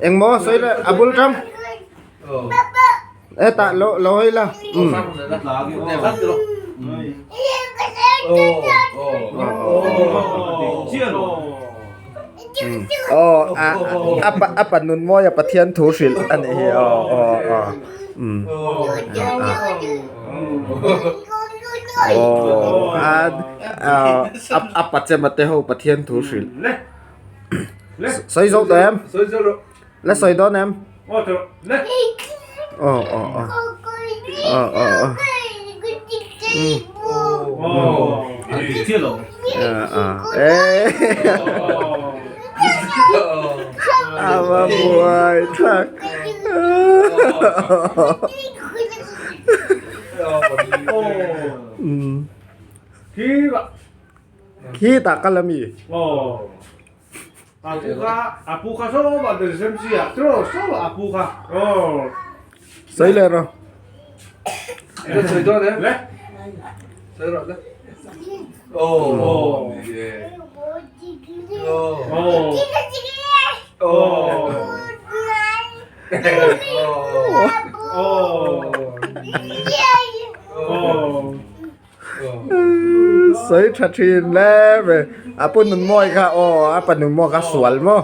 Engmaw sawi le a bul ṭang. Hetah lo lo hawi la. Umm. Aw a a pa a pa nun mawi a Pathian thu hrilh a nih hi aw aw aw umm aw a a a pa chema te ho Pathian thu hrilh. Sawi zo tawh em? La sawi dawn em? Aw aw aw. Aw aw aw. A va buai thlak. Khi tah kal ami? Aw. Apu kha, apu kha saw ah der sem si ah tiraw saw ah apu kha. Aw. Sawi leh rawh. Le sawi dawn em? Le. Sawi rawh le. Aw. Aw. Aw. Aw. Aw. Aw. Aw. Sawi tha thin le ve a pu nun mawi kha aw a pa nun mawi kha sual maw.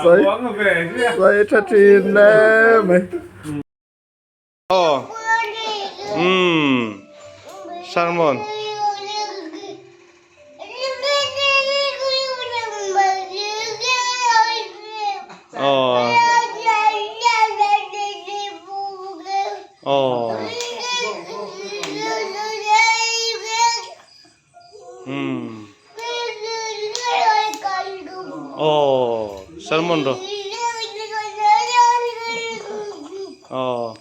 Sawi sawi tha thin le mai. Aw umm sermon. Aw aw umm aw sermon rawh aw.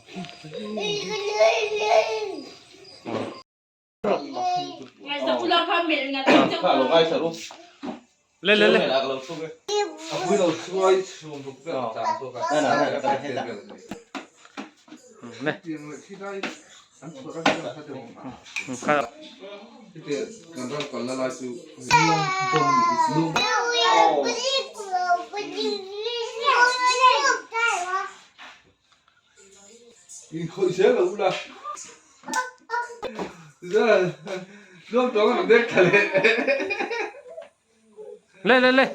Le le le. Le. Le le le.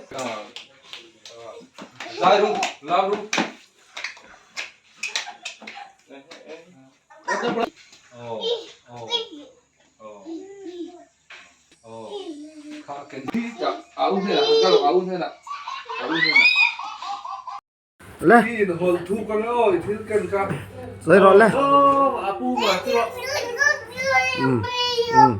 Le. Sawi rawh le. Um um.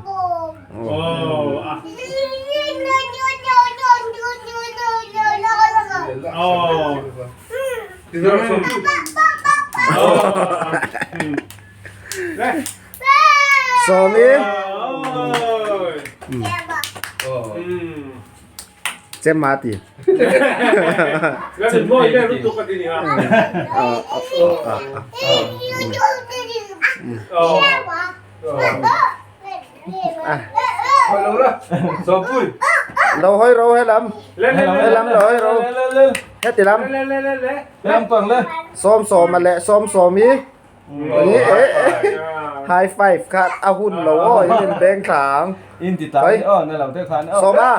Sawmi. Chem ma ti. Lo hawi ro he lam. He lam lo hawi ro. Heti lam. Sawm sawma leh sawm sawmi. High five kha a hun lo aw in in beng thla ang. In ti tlang aw na lo te khan aw. Sawma.